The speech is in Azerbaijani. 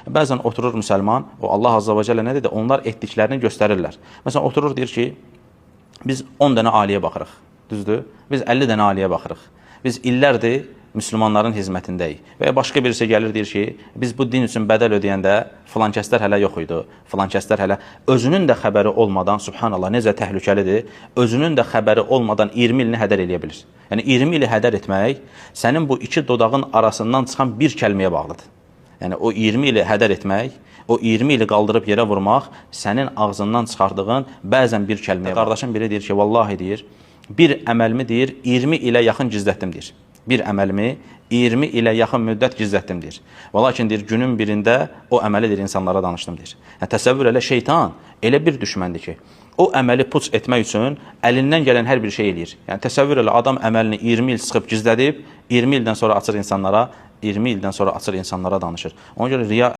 Bəzən oturur müsəlman, o Allah Azza və Cəllə nə dedi? Onlar etdiklərini göstərirlər. Məsələn, oturur deyir ki, biz 10 dənə aliyə baxırıq. Düzdür? Biz 50 dənə aliyə baxırıq. Biz illərdir müsəlmanların xidmətindəyik. Və ya başqa birisi gəlir deyir ki, biz bu din üçün bədəl ödəyəndə filan kəslər hələ yox idi. Filan kəslər hələ özünün də xəbəri olmadan, subhanallah, necə təhlükəlidir. Özünün də xəbəri olmadan 20 ilini hədər eləyə bilir. Yəni 20 ili hədər etmək sənin bu iki dodağın arasından çıxan bir kəlməyə bağlıdır. Yəni o 20 ili hədər etmək, o 20 ili qaldırıb yerə vurmaq sənin ağzından çıxardığın bəzən bir kəlməyə. Qardaşım biri deyir ki, vallahi deyir, bir əməlimi deyir 20 ilə yaxın gizlətdim deyir. Bir əməlimi 20 ilə yaxın müddət gizlətdim deyir. Və lakin deyir günün birində o əməli deyir insanlara danışdım deyir. Yəni təsəvvür elə, şeytan elə bir düşməndir ki, o əməli puç etmək üçün əlindən gələn hər bir şey eləyir. Yəni təsəvvür elə, adam əməlini 20 il sıxıb gizlədib, 20 ildən sonra açır insanlara, 20 ildən sonra açır insanlara danışır. Ona görə riya